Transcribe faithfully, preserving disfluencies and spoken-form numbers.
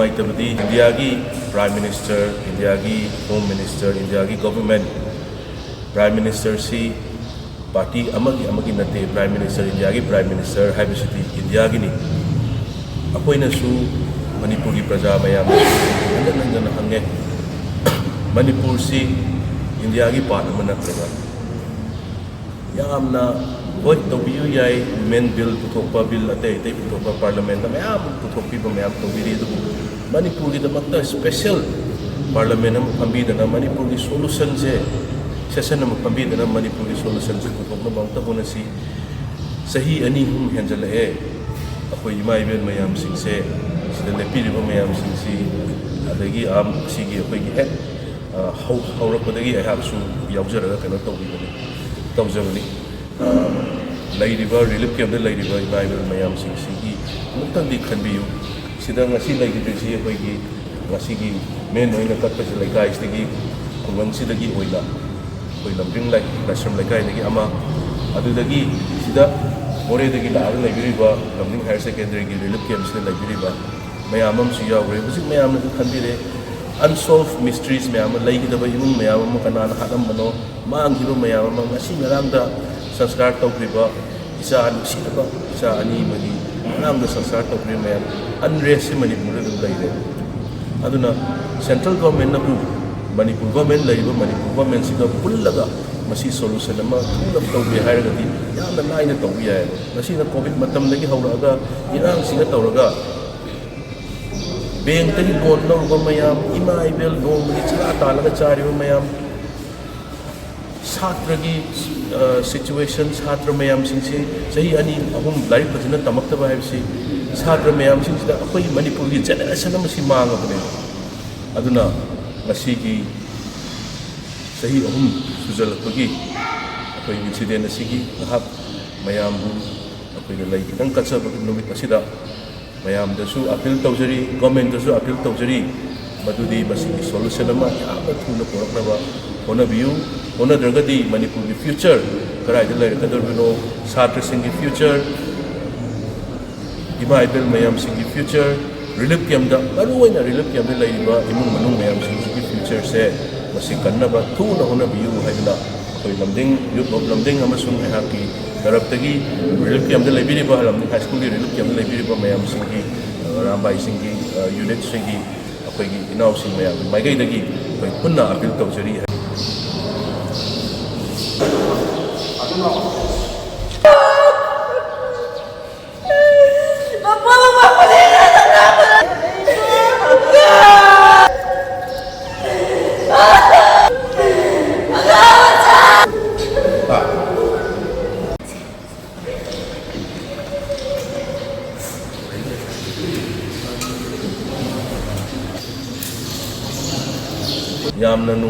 ꯂꯩꯇꯕꯗꯤ ꯏꯟꯗꯤꯌꯥꯒꯤ Prime Minister, ꯏꯟꯗꯤꯌꯥꯒꯤ Home Minister, ꯏꯟꯗꯤꯌꯥꯒꯤ Government, Prime Ministerꯁꯤ party ꯑꯃꯒꯤ ꯑꯃꯒꯤ ꯅꯠꯇꯦ꯫ Prime Minister, ꯏꯟꯗꯤꯌꯥꯒꯤ Prime Minister ꯍꯥꯏꯕꯁꯤꯗꯤ ꯏꯟꯗꯤꯌꯥꯒꯤꯅꯤ꯫ ꯑꯩꯈꯣꯏꯅꯁꯨ, ꯃꯅꯤꯄꯨꯔꯒꯤ ꯄ꯭ꯔꯖꯥ ꯃꯌꯥꯝꯅꯁꯨ ꯍꯟꯖꯟ ꯍꯟꯖꯟꯅ ꯍꯪꯉꯦ, ꯃꯅꯤꯄꯨꯔꯁꯤ ꯏꯟꯗꯤꯌꯥꯒꯤ part ꯑꯃ ꯅꯠꯇ꯭ꯔꯕ? ꯌꯥꯝꯅ, ꯍꯣꯏ, ꯇꯧꯕꯤꯌꯨ ꯌꯥꯏ, Women Bill ꯄꯨꯊꯣꯛꯄ, bill ꯑꯇꯩ ꯑꯇꯩ ꯄꯨꯊꯣꯛꯄ, Parliamentꯇ ꯃꯌꯥꯝ ꯄꯨꯊꯣꯛꯄꯤꯕ ꯃꯌꯥꯝ ꯇꯧꯕꯤꯔꯤ, ꯑꯗꯨꯕꯨ ꯃꯅꯤꯄꯨꯔꯒꯤꯗꯃꯛꯇ special Parliament ꯑꯃ ꯐꯝꯕꯤꯗꯅ ꯃꯅꯤꯄꯨꯔꯒꯤ solutionꯁꯦ, session ꯑꯃ ꯐꯝꯕꯤꯗꯅ ꯃꯅꯤꯄꯨꯔꯒꯤ solutionꯁꯦ ꯄꯨꯊꯣꯛꯅꯕ ꯑꯝꯇ ꯍꯣꯠꯅꯁꯤ꯫ ꯆꯍꯤ ꯑꯅꯤ ꯑꯍꯨꯝ ꯍꯦꯟꯖꯜꯂꯛꯑꯦ, ꯑꯩꯈꯣꯏ ꯏꯃꯥ ꯏꯕꯦꯟ ꯃꯌꯥꯝꯁꯤꯡꯁꯦ, ꯁꯤꯗ ꯂꯦꯞꯄꯤꯔꯤꯕ ꯃꯌꯥꯝꯁꯤꯡꯁꯤ, ꯑꯗꯒꯤ ꯑꯥ, ꯁꯤꯒꯤ ꯑꯩꯈꯣꯏꯒꯤ ꯍꯦꯛ, ꯑꯥ, ꯍꯧ-, ꯍꯧꯔꯛꯄꯗꯒꯤ ꯑꯩꯍꯥꯛꯁꯨ ꯌꯥꯎꯖꯔꯒ ꯀꯩꯅꯣ ꯇꯧꯕꯤꯕꯅꯤ, ꯇꯧꯖꯕꯅꯤ꯫ ꯑꯥ, ꯂꯩꯔꯤꯕ relief campꯇ ꯂꯩꯔꯤꯕ ꯏꯃꯥ ꯏꯕꯦꯟ ꯃꯌꯥꯝꯁꯤꯡꯁꯤꯒꯤ ꯑꯃꯨꯛꯇꯪꯗꯤ ꯈꯟꯕꯤꯌꯨ꯫ ꯁꯤꯗ ꯉꯁꯤ ꯂꯩꯈꯤꯗ꯭ꯔꯤꯁꯤ ꯑꯩꯈꯣꯏꯒꯤ ꯉꯁꯤꯒꯤ main ꯑꯣꯏꯅ ꯀꯠꯄꯁꯤ ꯂꯩꯀꯥꯏꯁꯤꯗꯒꯤ, ꯈꯨꯡꯒꯪꯁꯤꯗꯒꯤ ꯑꯣꯏꯅ ꯑꯩꯈꯣꯏ ꯂꯝꯖꯤꯡ ꯂꯥꯏ-, ꯂꯥꯏꯁ꯭ꯔꯝ ꯂꯩꯀꯥꯏꯗꯒꯤ ꯑꯃ, ꯑꯗꯨꯗꯒꯤ ꯁꯤꯗ ꯃꯣꯔꯦꯗꯒꯤ ꯂꯥꯛꯑꯒ ꯂꯩꯕꯤꯔꯤꯕ ꯂꯝꯖꯤꯡ Higher Secondaryꯒꯤ relief campꯁꯤꯗ ꯂꯩꯕꯤꯔꯤꯕ ꯃꯌꯥꯝ ꯑꯃꯁꯨ ꯌꯥꯎꯈ꯭ꯔꯦ꯫ ꯍꯧꯖꯤꯛ ꯃꯌꯥꯝꯅꯁꯨ ꯈꯟꯕꯤꯔꯦ, unsolved mysteries ꯃꯌꯥꯝ ꯑꯃ, ꯂꯩꯈꯤꯗꯕ ꯏꯃꯨꯡ ꯃꯌꯥꯝ ꯑꯃ, ꯀꯅꯥꯅ ꯍꯥꯠꯂꯝꯕꯅꯣ, ꯃꯥꯡꯈꯤꯕ ꯃꯌꯥꯝ ꯑꯃ, ꯉꯁꯤ ꯉꯔꯥꯡꯗ ꯁꯪꯁꯀꯥꯔ ꯇꯧꯈ꯭ꯔꯤꯕ ꯏꯆꯥ ꯅꯨꯡꯁꯤꯔꯕ ꯏꯆꯥ ꯑꯅꯤ ꯑꯃꯒꯤ ꯉꯔꯥꯡꯗ ꯁꯪꯁꯀꯥꯔ ꯇꯧꯈ꯭ꯔꯤꯕ ꯃꯌꯥꯝ, unrestꯁꯤ ꯃꯅꯤꯄꯨꯔꯗ ꯑꯗꯨꯝ ꯂꯩꯔꯦ꯫ ꯑꯗꯨꯅ central governmentꯅꯕꯨ ꯃꯅꯤꯄꯨꯔ government, ꯂꯩꯔꯤꯕ ꯃꯅꯤꯄꯨꯔ governmentꯁꯤꯒ ꯄꯨꯜꯂꯒ ꯃꯁꯤ solution ꯑꯃ ꯊꯨꯅ ꯇꯧꯒꯦ ꯍꯥꯏꯔꯒꯗꯤ ꯌꯥꯝꯅ ꯂꯥꯏꯅ ꯇꯧꯕ ꯌꯥꯏꯑꯕ꯫ ꯃꯁꯤꯅ COVID ꯃꯇꯝꯗꯒꯤ ꯍꯧꯔꯛꯑꯒ ꯏꯔꯥꯡꯁꯤꯒ ꯇꯧꯔꯒ bankꯇꯒꯤ loan ꯂꯧꯔꯨꯕ ꯃꯌꯥꯝ, ꯏꯃꯥ ꯏꯕꯦꯜ ꯅꯣꯡꯃꯒꯤ ꯆꯔꯥ ꯇꯥꯜꯂꯒ ꯆꯥꯔꯤꯕ ꯃꯌꯥꯝ, ꯁꯥꯇ꯭ꯔꯒꯤ, ꯑ, situation, ꯁꯥꯇ꯭ꯔ ꯃꯌꯥꯝꯁꯤꯡꯁꯤ ꯆꯍꯤ ꯑꯅꯤ ꯑꯍꯨꯝ ꯂꯥꯏꯔꯤꯛ ꯐꯖꯅ ꯇꯝꯃꯛꯇꯕ ꯍꯥꯏꯕꯁꯤ ꯁꯥꯇ꯭ꯔ ꯃꯌꯥꯝꯁꯤꯡꯁꯤꯗ ꯑꯩꯈꯣꯏꯒꯤ ꯃꯅꯤꯄꯨꯔꯒꯤ generation ꯑꯃꯁꯤ ꯃꯥꯡꯉꯕꯅꯦꯕ꯫ ꯑꯗꯨꯅ ꯉꯁꯤꯒꯤ ꯆꯍꯤ ꯑꯍꯨꯝ ꯁꯨꯖꯜꯂꯛꯄꯒꯤ ꯑꯩꯈꯣꯏ incident ꯑꯁꯤꯒꯤ ꯉꯥꯏꯍꯥꯛ ꯃꯌꯥꯝꯕꯨ ꯑꯩꯈꯣꯏꯅ ꯂꯩ ꯈꯤꯇꯪ ꯀꯠꯆꯕꯒꯤ ꯅꯨꯃꯤꯠ ꯑꯁꯤꯗ ꯃꯌꯥꯝꯗꯁꯨ appeal ꯇꯧꯖꯔꯤ, governmentꯇꯁꯨ appeal ꯇꯧꯖꯔꯤ, ꯃꯗꯨꯗꯤ ꯃꯁꯤꯒꯤ solution ꯑꯃ ꯌꯥꯝꯅ ꯊꯨꯅ ꯄꯨꯔꯛꯅꯕ ꯍꯣꯠꯅꯕꯤꯌꯨ꯫ ꯍꯣꯠꯅꯗ꯭ꯔꯒꯗꯤ ꯃꯅꯤꯄꯨꯔꯒꯤ future ꯀꯗꯥꯏꯗ ꯂꯩꯔꯛꯀꯗꯧꯔꯤꯕꯅꯣ? ꯁꯥꯇ꯭ꯔꯁꯤꯡꯒꯤ future, ꯏꯃꯥ ꯏꯕꯦꯜ ꯃꯌꯥꯝꯁꯤꯡꯒꯤ future, ꯔꯤꯂꯤꯐ ꯀꯦꯝꯞꯇ, ꯃꯔꯨꯑꯣꯏꯅ ꯔꯤꯂꯤꯐ ꯀꯦꯝꯞꯇ ꯂꯩꯔꯤꯕ ꯏꯃꯨꯡ ꯃꯅꯨꯡ ꯃꯌꯥꯝꯁꯤꯡꯁꯤꯒꯤ ꯐ꯭ꯌꯨꯆꯔꯁꯦ ꯃꯁꯤ ꯀꯟꯅꯕ ꯊꯨꯅ ꯍꯣꯠꯅꯕꯤꯌꯨ ꯍꯥꯏꯗꯨꯅ ꯑꯩꯈꯣꯏ ꯂꯝꯗꯤꯡ, ꯌꯨꯠ ꯑꯣꯐ ꯂꯝꯗꯤꯡ ꯑꯃꯁꯨꯡ ꯑꯩꯍꯥꯛꯀꯤ ꯇꯔꯞꯇꯒꯤ ꯔꯤꯂꯤꯐ ꯀꯦꯝꯞꯇ ꯂꯩꯕꯤꯔꯤꯕ, ꯂꯝꯗꯤꯡ ꯍꯥꯏ ꯁ꯭ꯀꯨꯜꯒꯤ ꯔꯤꯂꯤꯐ ꯀꯦꯝꯞꯇ ꯂꯩꯕꯤꯔꯤꯕ ꯃꯌꯥꯝꯁꯤꯡꯒꯤ, ꯑ, ꯑꯔꯥꯝꯕꯥꯏꯁꯤꯡꯒꯤ, ꯑ, ꯌꯨꯅꯤꯠꯁꯤꯡꯒꯤ, ꯑꯩꯈꯣꯏꯒꯤ ꯏꯅꯥꯎꯁꯤꯡ ꯃꯌꯥꯝꯒꯤ ꯃꯥꯏꯀꯩꯗꯒꯤ ꯑꯩꯈꯣꯏ ꯄꯨꯟꯅ ꯑꯄꯤꯜ ꯇꯧꯖꯔꯤ꯫ ꯌꯥꯝꯅ ꯅꯨꯡꯉꯥꯏ꯫